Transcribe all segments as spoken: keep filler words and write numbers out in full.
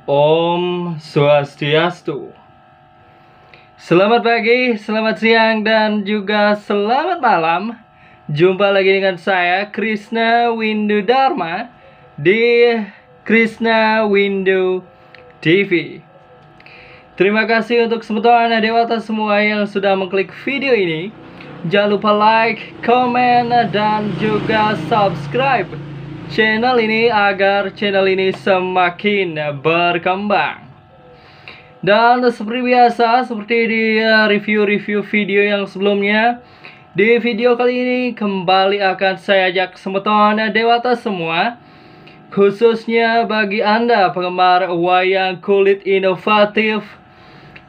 Om Swastiastu. Selamat pagi, selamat siang, dan juga selamat malam. Jumpa lagi dengan saya, Krisna Windu Dharma, di Krisna Windu T V. Terima kasih untuk semeton dewata semua yang sudah mengklik video ini. Jangan lupa like, komen, dan juga subscribe channel ini agar channel ini semakin berkembang. Dan seperti biasa, seperti di eh, review-review video yang sebelumnya, di video kali ini kembali akan saya ajak semeton dewata semua, khususnya bagi Anda penggemar wayang kulit inovatif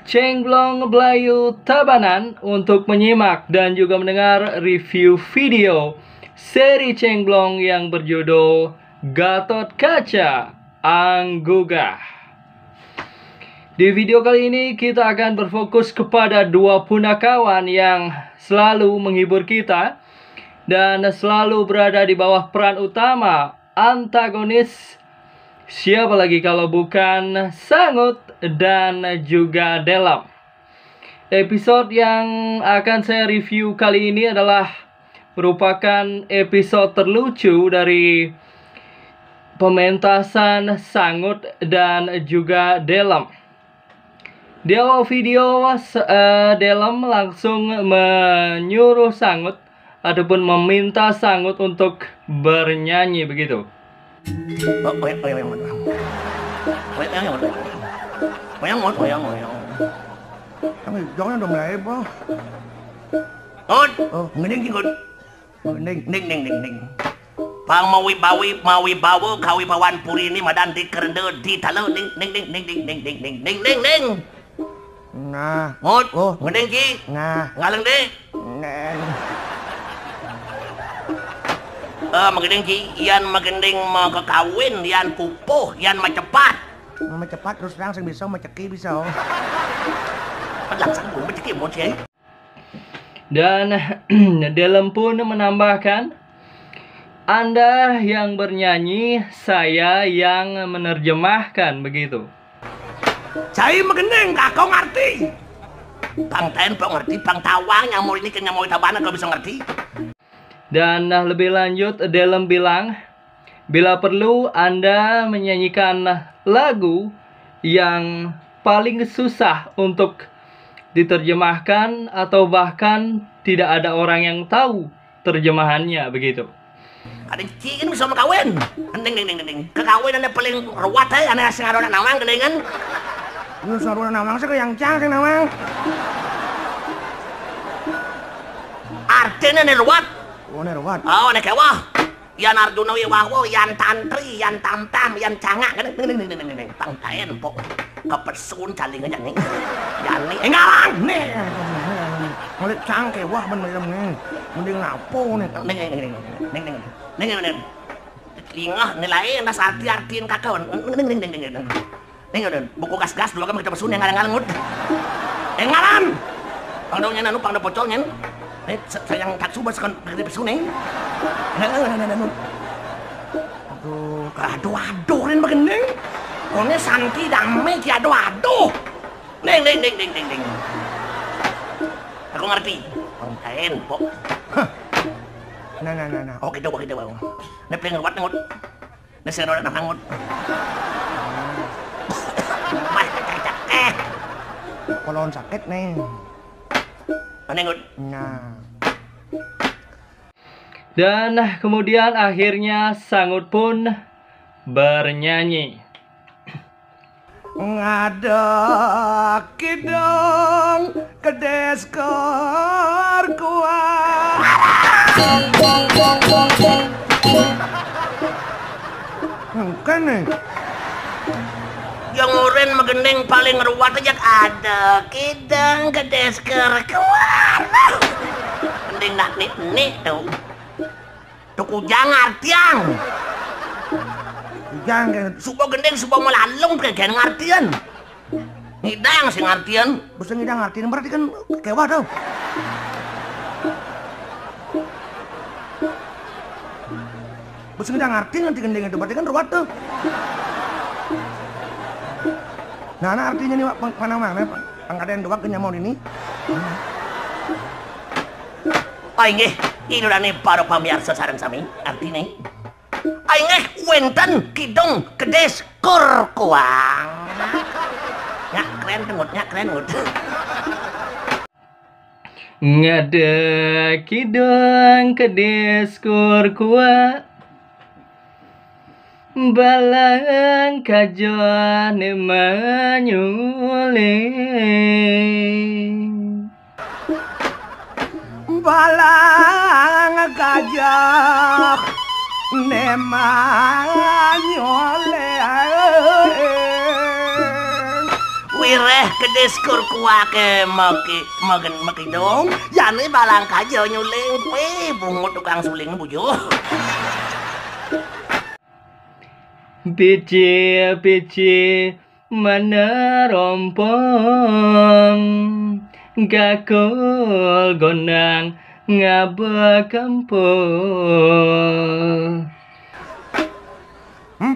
Cengblong Belayu Tabanan, untuk menyimak dan juga mendengar review video seri Cengblong yang berjudul Gatot Kaca Anggugah. Di video kali ini kita akan berfokus kepada dua punakawan yang selalu menghibur kita dan selalu berada di bawah peran utama antagonis. Siapa lagi kalau bukan Sangut dan juga Delem. Episode yang akan saya review kali ini adalah merupakan episode terlucu dari pementasan Sangut dan juga Delem. Di awal video, se- eh, Delem langsung menyuruh Sangut ataupun meminta Sangut untuk bernyanyi begitu. Wayang, wayang, wayang, wayang. Wayang, wayang, wayang. Wayang, wayang, wayang. Yang hijaunya udah mulai, Bos. Ngut. Oh, ngening, Ngut. Ngening, ning, ning, ning, ning. Pang mawi bawi, mawi bawa, kawi bawan puri ini madan di kerenda di tala, ning, ning, ning. Nah. Ngut. Oh. Ngening ki. Nah. Ngaleng dek. Neng. Eh, magending ki, yan magending mau kekawin, yan pupuh, yan macepat. Macepat terus terang sing bisa, maceki bisa. Oh. Langsung maceki mau sih. Dan Delem pun menambahkan, Anda yang bernyanyi, saya yang menerjemahkan, begitu. Cai magending, kakak ngerti. Bang Ten, Bang ngerti, Bang Tawang, yang mau ini kenyang mau tabana kalau bisa ngerti. Dan lebih lanjut, Delem bilang, bila perlu Anda menyanyikan lagu yang paling susah untuk diterjemahkan atau bahkan tidak ada orang yang tahu terjemahannya, begitu. Ada cik ini bisa mau kawin. Neng, neng, neng, neng. Kekawin anda paling ruwet, eh, anda sing ada anak nawang gelengan. Lu sing ada anak nawang sih yang cang sing nawang. Artinya nih ruwet. Oh, nih ruwet. Oh, nih kewah. Yan Arjuna Wiwawa, Yan Tantri, Yan Tamtam, Yan Cangak, kan? Ning, ning, ning, ning, ning, ning. Pang Taen, pok. Kepesun caling aja nih. Jani, eh, ngalang nih. Ngulik cangke, wah, bener nih. Mending lapo nih. Ning, ning, ning, ning, ning, ning, ning, ning. Lingah nilai, nas arti-artiin kakak. Ning, ning, ning, ning, ning, ning. Ning, udah, buku gas-gas, dua kami kita pesun yang ngalang-ngalang, ngut. Eh, ngalang. Pang dong nyen, anu, pang dong pocong nyen. Eh, sa-, sayang tak suba sekan gede pesun, ning. Ngalang, ngalang, ngalang, ngalang. Aduh, aduh, aduh, rin begending. Kone Santi dame ki aduh, aduh. Ning, ning, ning, ning, ning, ning. Aku ngerti. Konten, pok. Hah. Nah, nah, nah, nah. Oke, coba kita, Bang. Nih, paling ruwet, ngut. Nih, saya ruwet, ngut. Wah, cek, cek, eh. Kalau sakit, nih. Mana, ngut? Nah. Dan kemudian akhirnya Sangut pun bernyanyi. Ngadeg kidang kedes kerkuah. Bukan nih. Yang oren magending paling ruwet aja ada kidang kedes kerkuah. Mending nak nik-nik tuh. Tuh kujang ngartian. Kujang kan. Suba gending, suba melalung, kayak ngartian. Ngidang sih ngartian. Bisa ngidang ngartian, berarti kan kewah tuh. Bisa ngidang ngartian nanti gending itu, berarti kan ruwet tuh. Nah, nah artinya nih, Wak, pang-, panamane, Pak. Angkatan dua kenyamon ini. Oh, inggih, inurane para pamiarsa sareng sami, artine. Oh, inggih, wenten Kidung Kedis Kurkuang. Nyak keren, Ngut, nyak keren, Ngut. Ngada kidung kedis kurkua, balang kajone manyuling. Balang gajah nemanyoleng. Wireh kedis kurkuake meki-, megen-, mekidung, jane balang kaja nyuling, kuwi bungut tukang suling bujuh. Pici-pici mana rompong, gakul gondang ngaba kempul.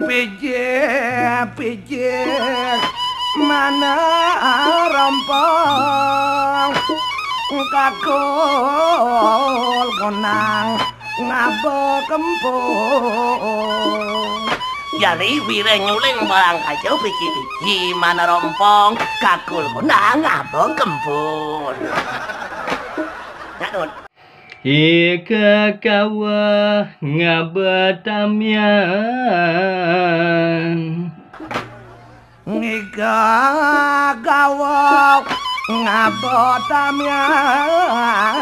Pijik-pijik mana rompong, kakul gondang ngaba kempul. Jari wireh nyuling barang kaja, pijik-pijik mana rompong, kakul gondang ngaba kempul. Nyak, Ngut. Ika kaweh ngaba tamiang. Ngiga gawa ngaba tamiang.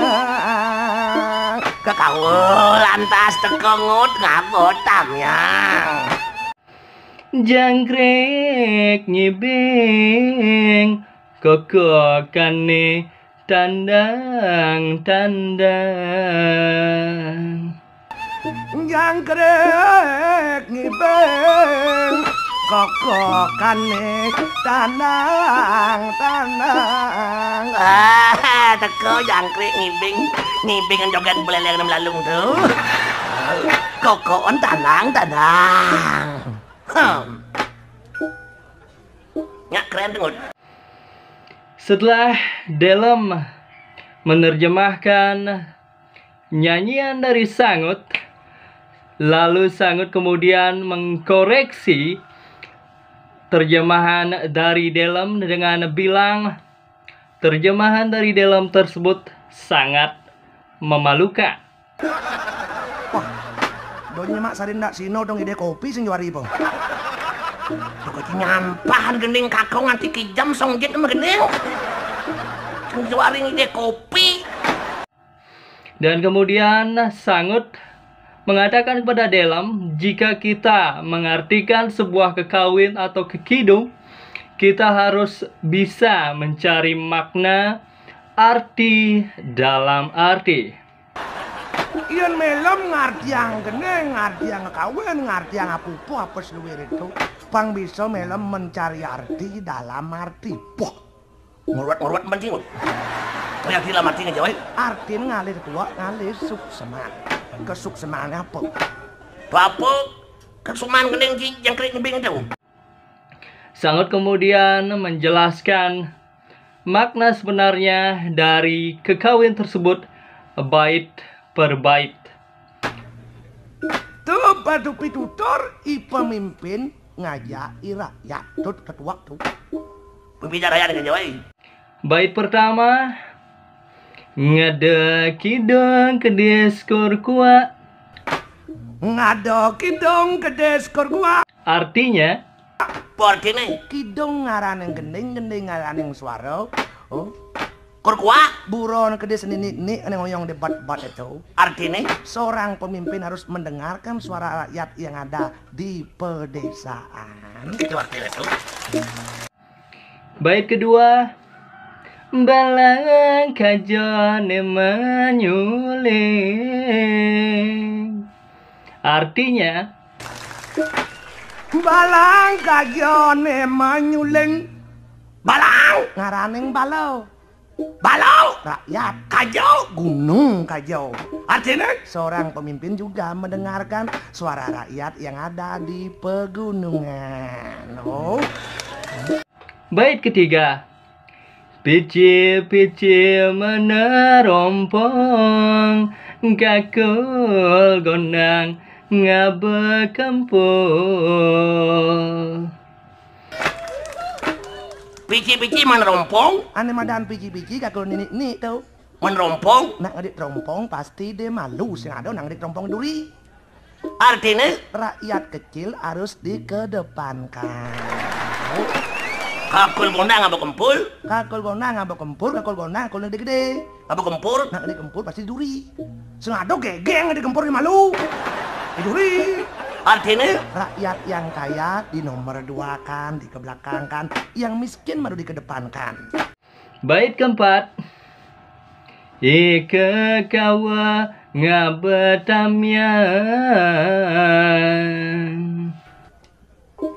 Kekawa lantas teka, Ngut, ngaba tamiang. Jangkrik ngibing, kokokane tandang-tandang. Jangkrik ngibing, kokokane tandang-tandang. Ah, teka jangkrik ngibing, ngibing joget beleleng nem lalung tu. Kokokan tandang-tandang. Hmm. Nyak keren, Ngut. Setelah Delem menerjemahkan nyanyian dari Sangut, lalu Sangut kemudian mengkoreksi terjemahan dari Delem dengan bilang, terjemahan dari Delem tersebut sangat memalukan. Wah, do nyemak sare ndak sino do ngide kopi sing juari po. Toko nyampahan gending kakong nganti kijam songjit sama gending. Sing juari ngide kopi. Dan kemudian Sangut mengatakan kepada Delem, jika kita mengartikan sebuah kekawin atau kekidung, kita harus bisa mencari makna arti dalam arti. Yen melem ngartiang kene, ngartiang kawin, ngartiang apa-apa, apa seluwir itu, pang bisa melem mencari arti dalam arti. Wah, ngurwat-ngurwat mending. Kaya dalam arti ngene, wae. Artine ngalih ketua, ngalih sukseman. Kesukseman apa? Apa? Kesukseman kene iki jangkrik ngibing itu. Sangut kemudian menjelaskan makna sebenarnya dari kekawin tersebut bait per bait. Tu padu pitutur i pemimpin ngajak i rakyat tut ketuak tu. Pemimpin rakyat dengan Jawa. Bait pertama, ngada kidung kedis kurkua. Ngada kidung kedis kurkua. Artinya, apa artine? Kidung ngaraning gending, gending ngaraning suara. Oh. Kurkua. Buron kedis nini-nini ane ngoyong debat-bat itu. Artine? Seorang pemimpin harus mendengarkan suara rakyat yang ada di pedesaan. Itu artine tu. Bait kedua, balang kajane manyuling. Artinya, balang kajane manyuling. Balang ngaraning bala. Bala rakyat. Kaja gunung kaja. Artine, seorang pemimpin juga mendengarkan suara rakyat yang ada di pegunungan. Oh. Bait ketiga. Pici-pici menerompong, kakul gondang ngabekempul. Pici-pici menerompong? Ane madan pici-pici kakul ninik-nik tu. Menerompong? Nak ngedit terompong pasti dia malu sing ada nak ngedit terompong duri. Artine? Rakyat kecil harus dikedepankan. Kakul gondang ngabekempul? Kakul gondang ngabekempul, kakul gondang kakul gede-gede. Ngabekempul? Nak ngedit kempul pasti duri. Sing ada gegeng di kempul dia malu. Di duri. Artine? Rakyat yang kaya di nomor dua kan, dikebelakangkan. Yang miskin baru dikedepankan. Bait keempat. Ika kawa ngabetamian.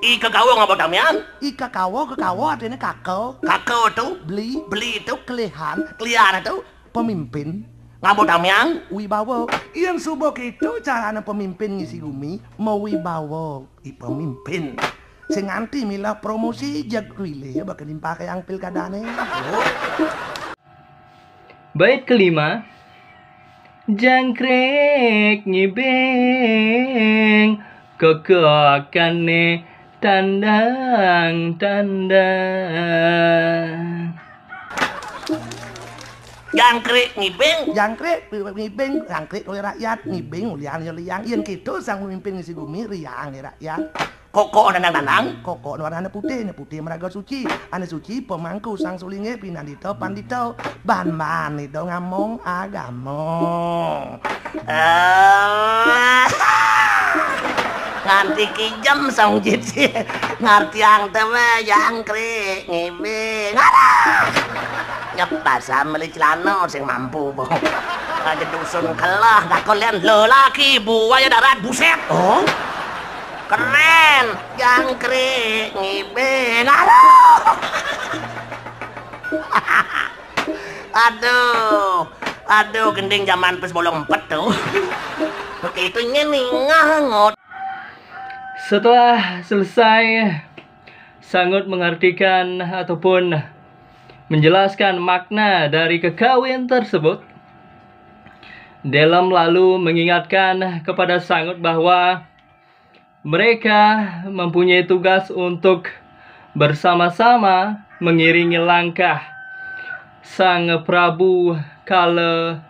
Ika kawa ngabetamian? Ika kawa, kekawa artinya kakau. Kakau tu? Beli. Beli tu? Kelihan. Kelihan tu? Pemimpin. Ngabetamian? Wibawa. Yang subuh itu caranya pemimpin ngisi gumi. Mewibawa. I pemimpin. Sing nganti milah promosi jeg pilih ya bakal nimpake yang pilkadane. Bait kelima. Jangkrik ngibing, kokokane tandang-tandang. Jangkrik ngibing? Jangkrik ngibing, jangkrik oleh rakyat, ngibing ulian ya liang. Yen gitu sang pemimpin ngisi gumi riang ya rakyat. Koko nandang-nandang? Koko warnane putih, ne putih meraga suci. Ane suci pemangku sang sulinge pinandita pandita. Ban-ban ida ngamong agama. Eh, nganti kijem song jit. Ngartiang tewe jangkrik ngibing. Alah. Nyep basah meli celana sing mampu po. Aja dusun kelah gak kalian lelaki buaya darat buset. Oh? Keren, jangkrik ngibing. Aduh. Aduh. Aduh, gending zaman pes bolong empet tu. Begitu nyeni ngangot. Setelah selesai Sangut mengartikan ataupun menjelaskan makna dari kekawin tersebut, Delem lalu mengingatkan kepada Sangut bahwa mereka mempunyai tugas untuk bersama-sama mengiringi langkah Sang Prabu Kala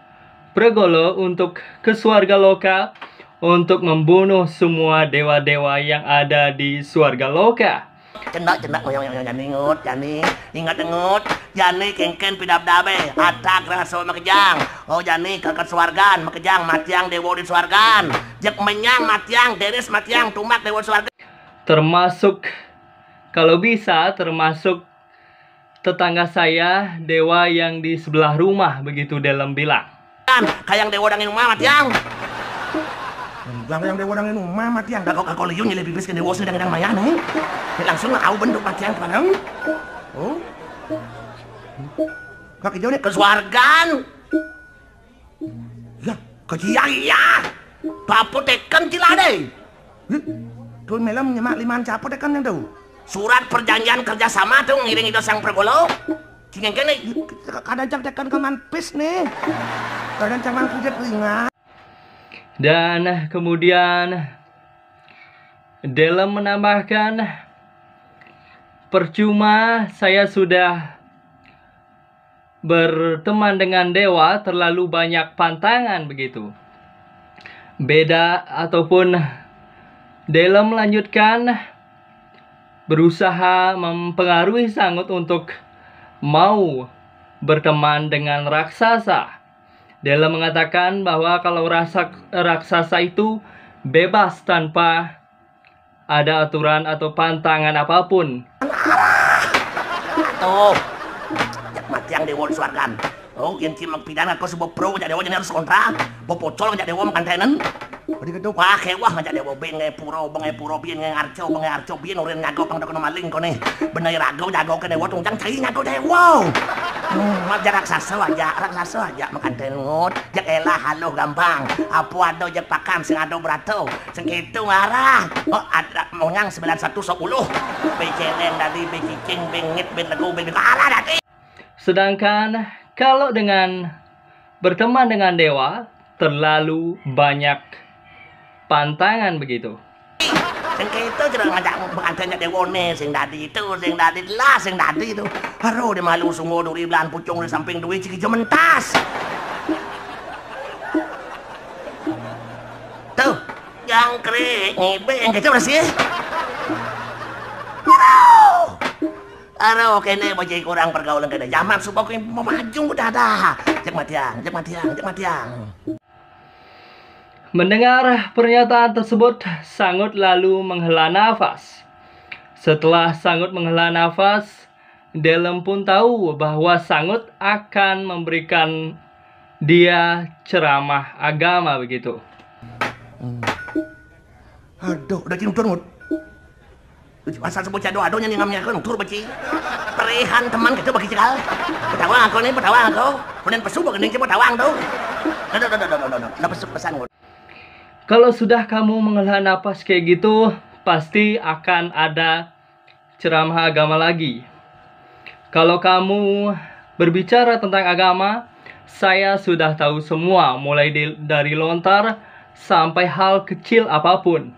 Pregolo untuk ke suarga loka untuk membunuh semua dewa-dewa yang ada di suarga loka. Cendak, cendak, ngoyong, ngoyong, jani ngut, jani ingat ngut, jani kengken pidabdabe, atak raso makejang. Oh, jani ke kesuargan makejang, matiang dewo di suargan. Jek menyang matiang, deris matiang, tumbak dewo di suargan. Termasuk, kalau bisa, termasuk tetangga saya, dewa yang di sebelah rumah, begitu Delem bilang. Kayang dewo dangin rumah matiang. Bang yang dewa dangin rumah matiang. Kau kau liu nyilih bibis ke dewo sedang dang maya nih. Langsung au bentuk matiang kemana? Oh. Kaki jauh nih kesuargan. Ya, kejia iya. Bapu teken cilade. Tuh malam nyemak liman capo teken yang tuh. Surat perjanjian kerjasama tuh ngiring itu sang pergolo. Cingeng kene. Kadang cak teken keman pis nih. Kadang cak man kujet ringan. Dan kemudian Delem menambahkan, percuma saya sudah berteman dengan dewa, terlalu banyak pantangan begitu. Beda ataupun Delem melanjutkan berusaha mempengaruhi Sangut untuk mau berteman dengan raksasa. Delem mengatakan bahwa kalau rasa raksasa itu bebas tanpa ada aturan atau pantangan apapun. Tuh. Mati yang dewa di suargan. Oh, yang cim pidan aku sebab pro ngajak dewa jadi harus kontra. Bo pocol ngajak dewa makan tenen. Beri ketuk wah kewah ngajak dewa beng ngai puro beng ngai puro bien ngai arco beng ngai arco bien urin ngago pang dokno maling kone. Benai rago jago ke dewa tungjang cai ngago dewa. Hmm, mat jak raksasa aja, raksasa aja makan tengut. Jak elah haluh gampang. Apa ada jak pakan sing ada berato. Sing kitu ngarah. Oh, ada mongang sembilan satu sepuluh. Be celeng dadi, be cicing, be ngit, be legu, be arah dadi. Sedangkan kalau dengan berteman dengan dewa, terlalu banyak pantangan begitu. Sing kitu cara ngajak pengantinnya dewa ne, sing dadi itu, sing dadi lah, sing dadi itu. Aduh, dia malu sungguh duri belahan pucung di samping duit ciki mentas. Tuh, jangkrik, ngibing gitu masih. Aduh. Aduh, kene bocah kurang pergaulan kene. Zaman suba ku mau maju udah dah. Cek matiang, cek matiang, cek matiang. Mendengar pernyataan tersebut, Sangut lalu menghela nafas. Setelah Sangut menghela nafas, Delem pun tahu bahwa Sangut akan memberikan dia ceramah agama begitu. Hmm. Aduh, udah cintur ngut. Asal sebut cado adonya nih ngamnya kan tur beci. Perehan teman gitu bagi cekal. Petawang aku nih, petawang aku. Kemudian pesu bagi nih petawang tuh. Aduh, aduh, aduh, aduh, aduh. Nah, pesu pesan ngut. Kalau sudah kamu menghela napas kayak gitu, pasti akan ada ceramah agama lagi. Kalau kamu berbicara tentang agama, saya sudah tahu semua, mulai di, dari lontar sampai hal kecil apapun.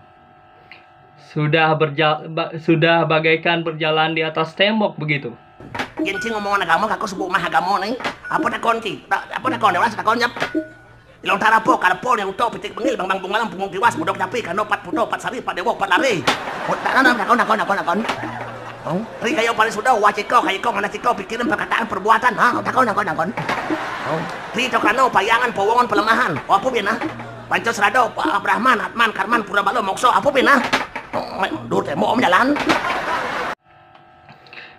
Sudah berja, ba, sudah bagaikan berjalan di atas tembok begitu. Yen cing ngomongan agama, kaku sebut mah agama nih. Apa takon cing? Apa takon? Dewas takon jawab. Ilong tarapo, karapo, yang utuh, pitik bengil, bang bang bungalang, punggung tiwas, budok capi, kano pat puto, pat sari, pat dewo, pat lari. Takon, takon, takon, takon, takon. Ri kayo pari sudah, wa ciko, kayo ko, mana ciko, pikiran, perkataan, perbuatan, ha, takon, takon, takon. Ri tokano, payangan, powongan, pelemahan, apa bina? Panco serado, Brahman, Atman, Karman, Pura Balo, Mokso, apa bina? Dur temo om jalan.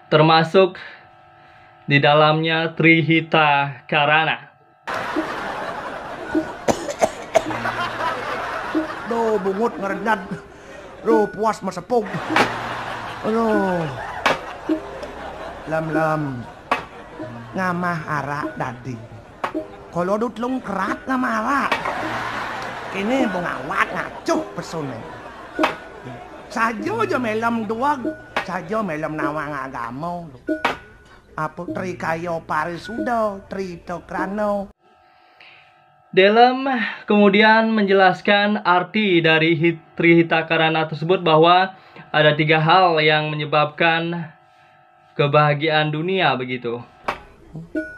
Termasuk di dalamnya Trihita Karana. Duh, bungut ngerenyat. Duh, puas mesepug. Aduh. Lam-lam. Ngamah arak dadi. Kalau dut lung kerat ngamah arak. Kini bung awat ngacuh pesone. Saja aja melem duag, saja melem nawang agama. Apa Tri Kayo Parisuda, Tri Tokrana. Delem kemudian menjelaskan arti dari hit, Tri Hita Karana tersebut bahwa ada tiga hal yang menyebabkan kebahagiaan dunia begitu.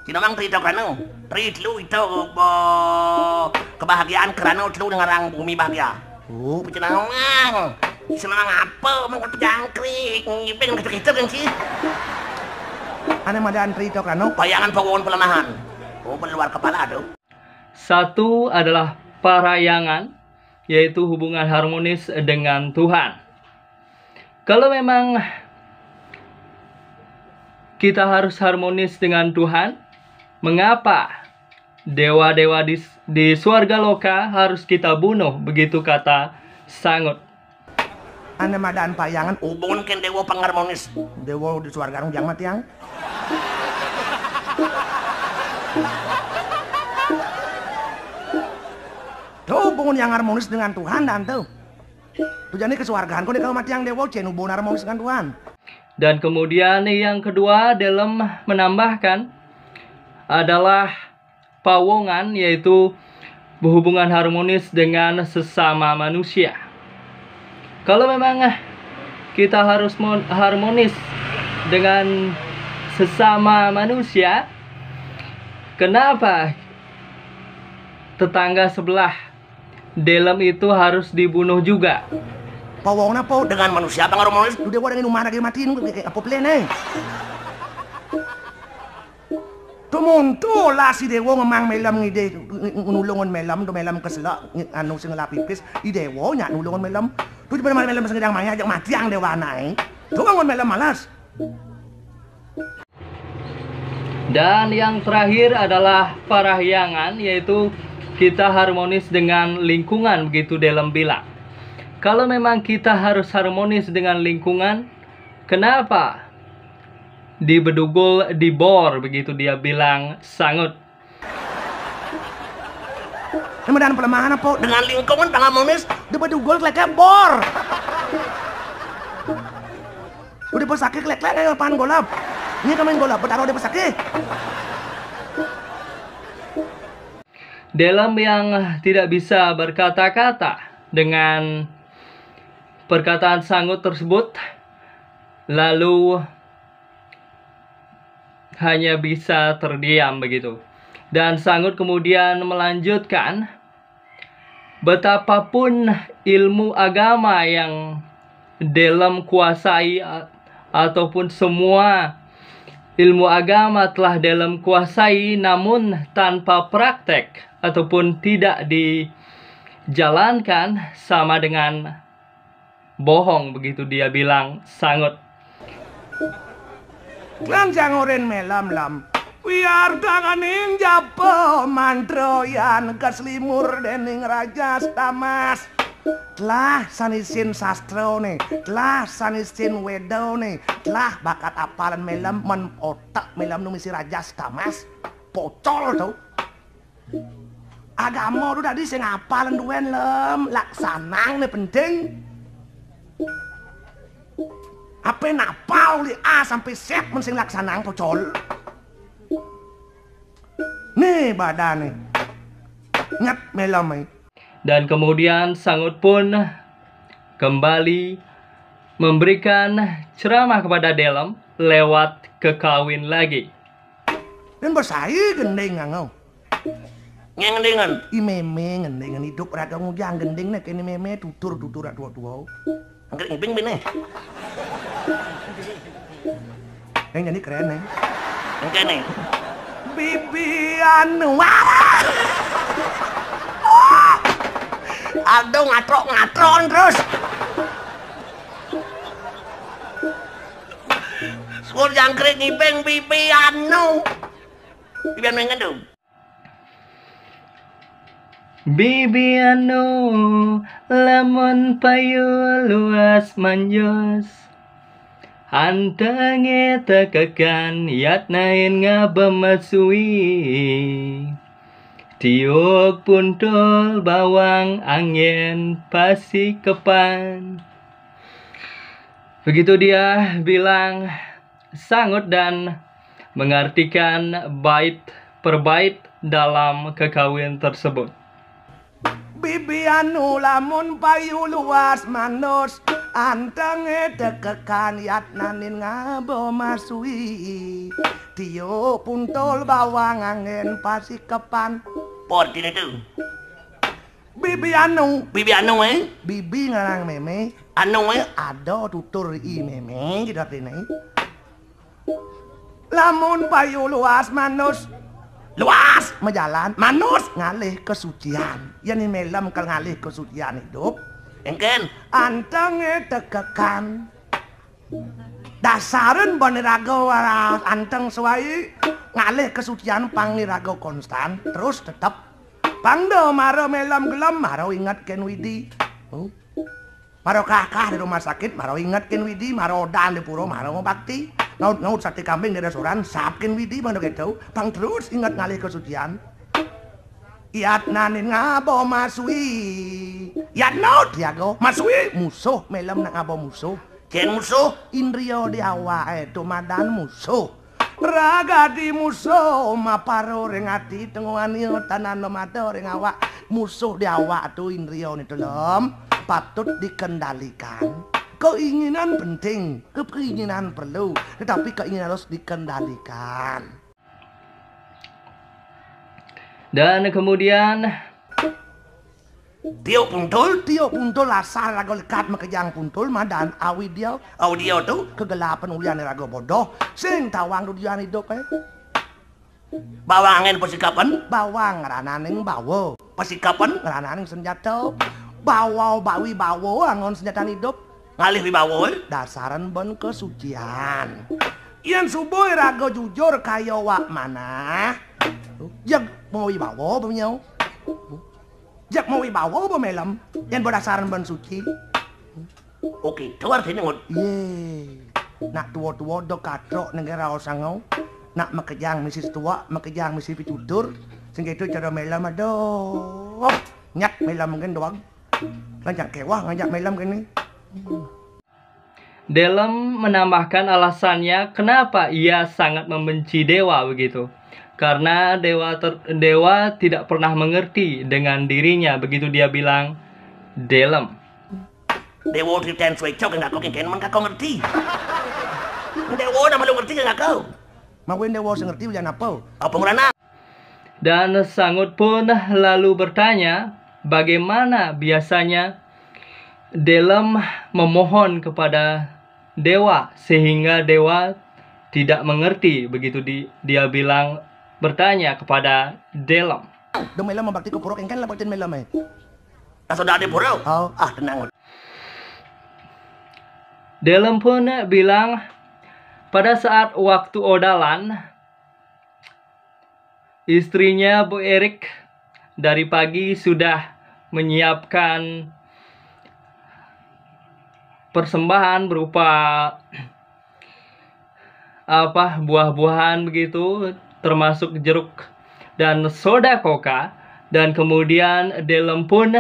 Sinamang Tri Tokrana, Tri telu itu kebahagiaan kerana telu dengan orang bumi bahagia. Oh, pecenawang. Senang apa mengkut jangkrik, ngibing kecil-kecil kan sih. Ane madan Tri Tokrana, bayangan pawon pelemahan. Oh, luar kepala tuh. Satu adalah parayangan, yaitu hubungan harmonis dengan Tuhan. Kalau memang kita harus harmonis dengan Tuhan, mengapa dewa-dewa di, di suarga loka harus kita bunuh? Begitu kata Sangut. Ane madan payangan hubungan ken dewa pengharmonis. Dewa di suarga rung jang matiang. Tuh hubungan yang harmonis dengan Tuhan dan tuh. Tuh jadi kesuargaan kok kalau matiang dewa cen hubungan harmonis dengan Tuhan. Dan kemudian yang kedua, Delem menambahkan adalah pawongan, yaitu berhubungan harmonis dengan sesama manusia. Kalau memang kita harus harmonis dengan sesama manusia, kenapa tetangga sebelah Delem itu harus dibunuh juga? Pawong napa dengan manusia apa harmonis? Dude wadah ngin umah lagi mati, apa plan eh? Tumuntu lah si Dewa ngemang melem ngide nulungun melem, tu melem keselak anu sing ngelap pipis, i Dewa nyak nulungun melem. Tu pada melem sing ngedang maya ajak mati ang Dewa anai. Tu bangun melem malas. Dan yang terakhir adalah parahyangan, yaitu kita harmonis dengan lingkungan, begitu Delem bilang. Kalau memang kita harus harmonis dengan lingkungan, kenapa dibedugul, dibor, begitu dia bilang, Sangut. Ini medan pelemahan apa? Dengan lingkungan tangga monis, dibedugul kelekep bor. Udah pesakit kelek-kelek, ayo pan golap. Ini kami golap, bertaruh di pesakit. Delem yang tidak bisa berkata-kata dengan perkataan Sangut tersebut, lalu hanya bisa terdiam begitu. Dan Sangut kemudian melanjutkan, betapapun ilmu agama yang Delem kuasai a-, ataupun semua ilmu agama telah Delem kuasai, namun tanpa praktek ataupun tidak dijalankan sama dengan bohong, begitu dia bilang, Sangut. Lan jangoren melem lem. Wiar tanganing japa mantra yan kaslimur dening Raja Stamas. Telah sanisin sastrane, telah sanisin wedane, telah bakat apalan melem men otak melem nu misi Raja Stamas. Pocol to. Agama tu dadi sing apal duwen lem, laksanang ne penting. Ape napal uli A sampai Z men sing laksanang pocol. Nih badane. Nget melem ai. Dan kemudian Sangut pun kembali memberikan ceramah kepada Delem lewat kekawin lagi. Dan bersai gending ngangau. Ngendingan. I meme ngendingan idup raga ngujang gending ne kene meme tutur-tutur tua-tua. Angkat ngibing bini. Yang nyanyi keren nih. Angkat nih. Bibi anu. Wah! Aldo ngatrok-ngatron terus. Syukur jangkrik ngibing bibi anu. Bibi anu yang ngandung. Bibi anu, lamun payu luas manjos, antenge tekekan yatnain ngaba masui. Tiuk puntul bawang angin pasikepan. Begitu dia bilang, Sangut dan mengartikan bait per bait dalam kekawin tersebut. Bibi anu lamun payu luas manus, antenge tekekan yatnanin ngaba masui. Tiuk puntul bawang angin pasikepan. Por dine tu. Bibi anu. Bibi anu, eh? Bibi ngarang meme. Anu, eh? Ada tutur i meme, gitu artine. Lamun payu luas manus. Luas majalan, manus ngalih kesucian. Yen i melem kal ngalih kesucian idup. Engken. Antenge tekekan. Dasaren bane raga waras anteng suai ngalih kesucian pang iraga konstan, terus tetep. Pang da mara melem gelem, mara inget ken Widi. Oh. Mara kakah di rumah sakit, mara inget ken Widi, mara odan di pura, mara mabakti. Ngaut-ngaut sate kambing di restoran, sap ken Widi, mara keto, pang terus inget ngalih kesucian. Yatnanin ngaba masui. Yatna diaga, masui musuh, melem nak ngaba musuh. Ken musuh, indria di awake tu madan musuh. Ragadi musuh maparo ring ati, tenguhani tanana mata ring awak. Musuh di awak tu indria ni tu lem patut dikendalikan. Keinginan penting, ke-, keinginan perlu, tetapi keinginan harus dikendalikan. Dan kemudian tiuk puntul, tiuk puntul asal raga lekat makejang puntul madan awidya. Awidya tu kegelapan ulian raga bodoh. Sing tawang dudian idup, eh. Bawang angin pasikepan. Bawang ngrananing bawa. Pasikepan ngrananing senjata. Bawa bawi bawa anggon senjatan idup. Ngalih wibawa, eh? Dasaran ben kesucian. Yen subuh raga jujur kaya wak manah, jeg mawibawa banyau. Jeg mawibawa ba melem, yen ba dasaran ben suci. Oke, itu artine ngut. Ye. Nak tuwa-tuwa do katrok nengge raos angau. Nak makejang misi setuak, makejang misi pitutur. Sing gitu cara melem, aduh. Nyat melem mungkin doang. Ngajak kewah, ngajak melem kene. Delem menambahkan alasannya kenapa ia sangat membenci Dewa begitu. Karena Dewa ter- Dewa tidak pernah mengerti dengan dirinya, begitu dia bilang, Delem. Dewa ceriten sueco ke ngako kengken men kako ngerti. Dewa nama lu ngerti ke ngako. Mawin Dewa sing ngerti ujan apa? Apa ngerana? Dan Sangut pun lalu bertanya, bagaimana biasanya Delem memohon kepada Dewa sehingga Dewa tidak mengerti, begitu di, dia bilang, bertanya kepada Delem. Do melem mabakti ke pura kengken lah bacin melem eh. Nah, sudah ada pura. Oh. Ah, tenang. Delem pun bilang, pada saat waktu odalan, istrinya Bu Erik dari pagi sudah menyiapkan persembahan berupa apa, buah-buahan begitu, termasuk jeruk dan soda coca. Dan kemudian Delem pun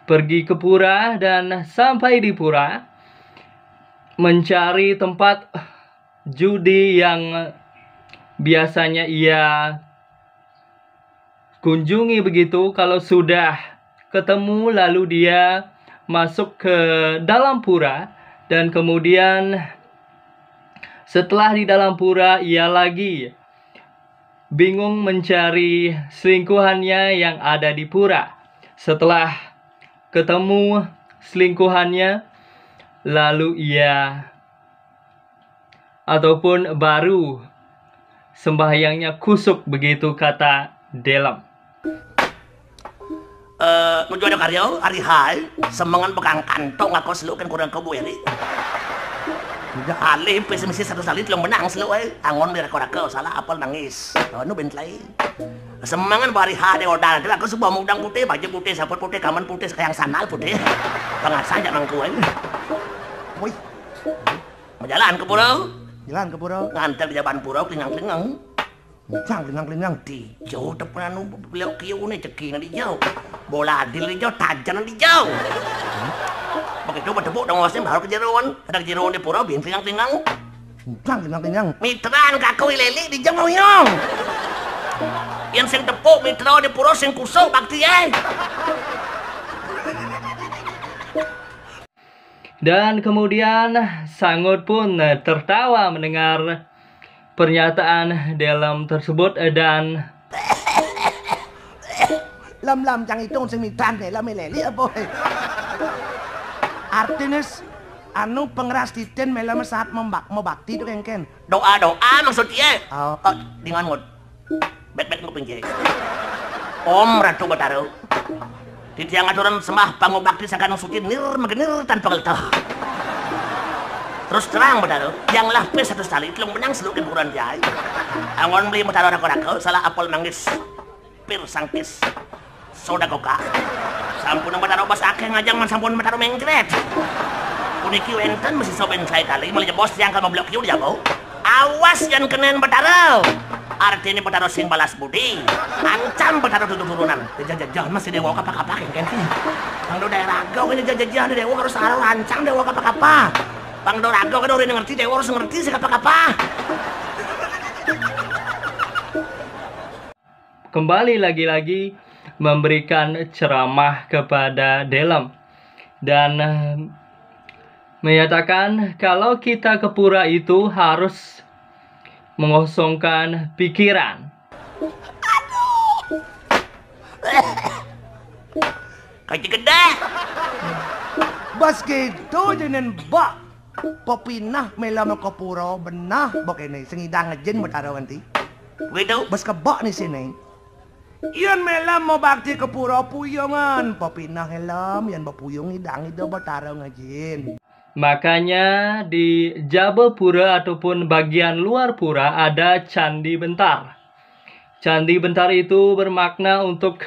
pergi ke pura, dan sampai di pura mencari tempat judi yang biasanya ia kunjungi begitu. Kalau sudah ketemu, lalu dia masuk ke dalam pura, dan kemudian setelah di dalam pura, ia lagi bingung mencari selingkuhannya yang ada di pura. Setelah ketemu selingkuhannya, lalu ia ataupun baru sembahyangnya kusuk, begitu kata Delem. Eh, nuju ada karya, hari hai, semengan bekang kantong aku selukan kurang kau bueri. Udah alih pesimis satu salit lo menang selu eh. Angon mereka raka salah apel nangis. Anu bentlai. Semengan hari ha de odan, aku sebuah mudang putih, baju putih, saput putih, kaman putih, sekayang sandal putih. Pengasah aja mangkuan. Woi, Majalan ke pura. Jalan ke pura. Ngantel di jaban pura, klingang-klingang. Cang klingang-klingang. Dijau tepunan beliau kiu ni ceki na dijau. Bola adil dijau, tajan dijau. Begitu bertepuk dong wasim baru kejeruan. Ada kejeruan di pura, bin klingang-klingang. Cang klingang-klingang. Mitran kaku ileli dijau ngau-ngau. Yang sing tepuk mitra di pura sing kusuk bakti eh. Dan kemudian Sangut pun tertawa mendengar pernyataan Delem tersebut dan Lam lam cang hitung sing mitan eh, lam leli apa eh. Artinya anu pengeras titin melem saat membak mebakti itu kengken. Doa-doa maksud dia. Oh. Oh, dengan ngut. Bet-bet ngut pinjai. Om Ratu Batara. Titiang aturan sembah pangubakti sangkan suci nir megenir tanpa geltah. Terus terang Batara, yang lah pes satu sekali telung menang selukin kuran jai. Angon beli Batara raka-raka, salah apel manggis. Pir sangkis. Soda coca. Sampun Batara bas akeh ngajang man sampun Batara mengkret. Puniki wenten masih soben saya kali, mulai jebos tiang kalau blok kiu dijabau. Awas yang kenen Batara. Artinya Batara sing balas budi. Ancam Batara tutup turunan. Jajah-jajah masih dewa kapa-kapa kengken. Pang do daerah gau ini jajah-jajah dewa harus arah rancang dewa kapa-kapa. Pang do raga kada orang ngerti dewa harus ngerti si kapa-kapa. Kembali lagi-lagi memberikan ceramah kepada Delem dan eh, menyatakan kalau kita ke pura itu harus mengosongkan pikiran. Kaji gede. Bas gitu jenen bak. Pepinah melem ke pura benah bok ini sengidang ngejin Batara nanti. Begitu. Bas kebak ni sini. Ian melem mau bakti ke pura puyungan. Pepinah helem ian bepuyung idang ida Batara ngejin. Makanya di Jabal Pura ataupun bagian luar pura ada Candi Bentar. Candi Bentar itu bermakna untuk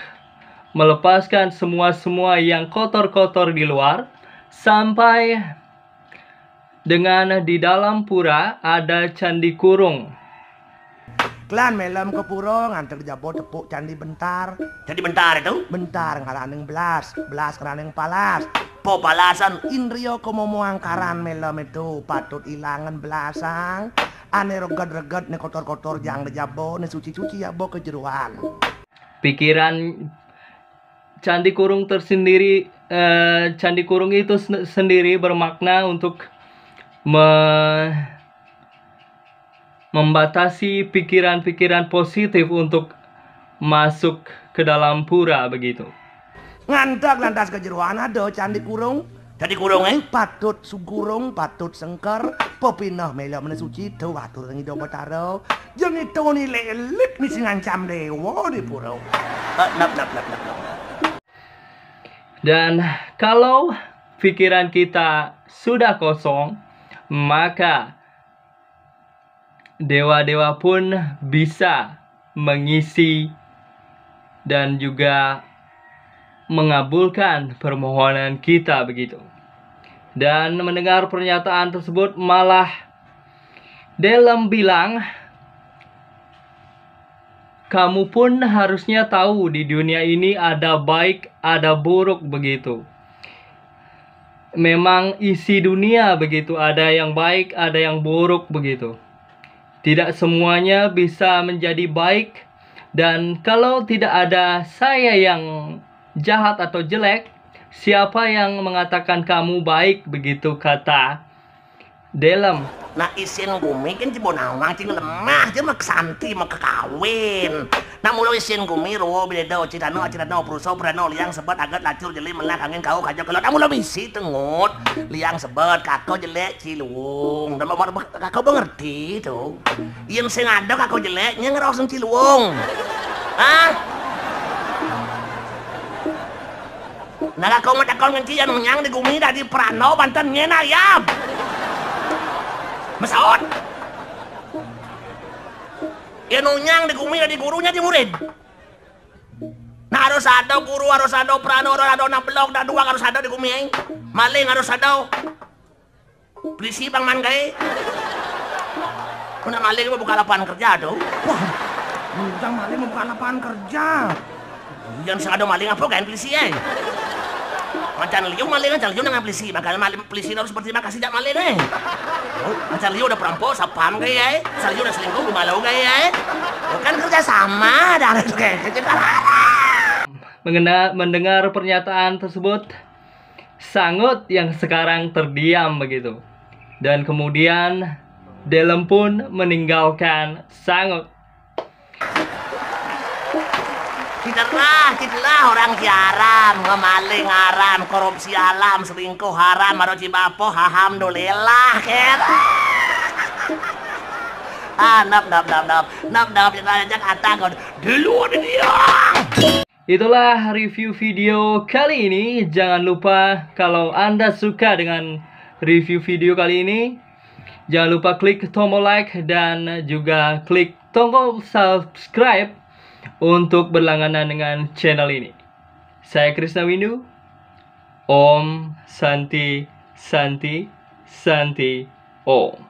melepaskan semua-semua yang kotor-kotor di luar sampai Dengan di dalam pura ada Candi Kurung. Klan melem ke pura ngantek jaba tepuk candi bentar. Candi bentar itu? Bentar ngaraning belas, belas ngaraning palas. Po palasan indria kemomo angkaran melem itu patut ilangan belasang. Ane reget-reget ne kotor-kotor jang de jaba, ne suci-suci jaba kejeroan. Pikiran Candi Kurung tersendiri, eh, Candi Kurung itu sen- sendiri bermakna untuk me- membatasi pikiran-pikiran positif untuk masuk ke dalam pura begitu. Ngantek lantas kejeroan ada Candi Kurung. Candi Kurung, eh? Patut sugurung, patut sengker, pepineh mela mene suci, tu atur Ida Batara. Jeng itu ni lelik ni sing ngancam dewa di pura. Eh, nap, nap, nap, nap, nap. Dan kalau pikiran kita sudah kosong, maka dewa-dewa pun bisa mengisi dan juga mengabulkan permohonan kita begitu. Dan mendengar pernyataan tersebut malah Delem bilang, kamu pun harusnya tahu di dunia ini ada baik, ada buruk begitu. Memang isi dunia begitu, ada yang baik, ada yang buruk begitu. Tidak semuanya bisa menjadi baik, dan kalau tidak ada saya yang jahat atau jelek, siapa yang mengatakan kamu baik begitu kata Delem. Nah, isin gumi kan cibonawang cing lemah, dia mah santi mah kekawin. Nah, mula isin gumi ro beda cirano cirano pruso prano liang sebet agat lacur jeli melah angin kau kaja kelot. Nah, mula misi tengut liang sebet kako jelek ciluung. Dan mau kako mengerti tuh. Yang sing ada kako jelek nyeng roseng ciluung. Hah? Nah, kau matakon ngenci yang nunyang di gumi dadi prano banten nyena yab. Mesaut. Yang nunyang di gumi dadi gurunya di murid. Nah, harus ada guru, harus ada prano, harus ada anak belok dan dua harus ada di gumi. Eh. Maling harus ada. Polisi bang man gae. Kena maling mau buka lapangan kerja tuh. Wah, mentang maling mau buka lapangan kerja. Yang sing ada maling apa kan polisi eh? Macam liu maling macam liu dengan polisi. Makanya maling polisi harus berterima kasih jak maling eh. Oh, macam liu udah perampok, sapam gae eh. Macam liu udah selingkuh, bumalau gae eh. Oh, kan kerja sama dah itu kayak kerja. Mengenal mendengar pernyataan tersebut, Sangut yang sekarang terdiam begitu. Dan kemudian Delem pun meninggalkan Sangut. Cederah, cederah orang kiaram, ngemaling haram, korupsi haram, selingkuh haram, maro cibapo, alhamdulillah, kira. Ah, nap, nap, nap, nap, nap, nap, yang ngajak atang, dulu ada dia. Itulah review video kali ini. Jangan lupa kalau Anda suka dengan review video kali ini, jangan lupa klik tombol like dan juga klik tombol subscribe untuk berlangganan dengan channel ini. Saya Krisna Windu. Om Santi, Santi, Santi, Om.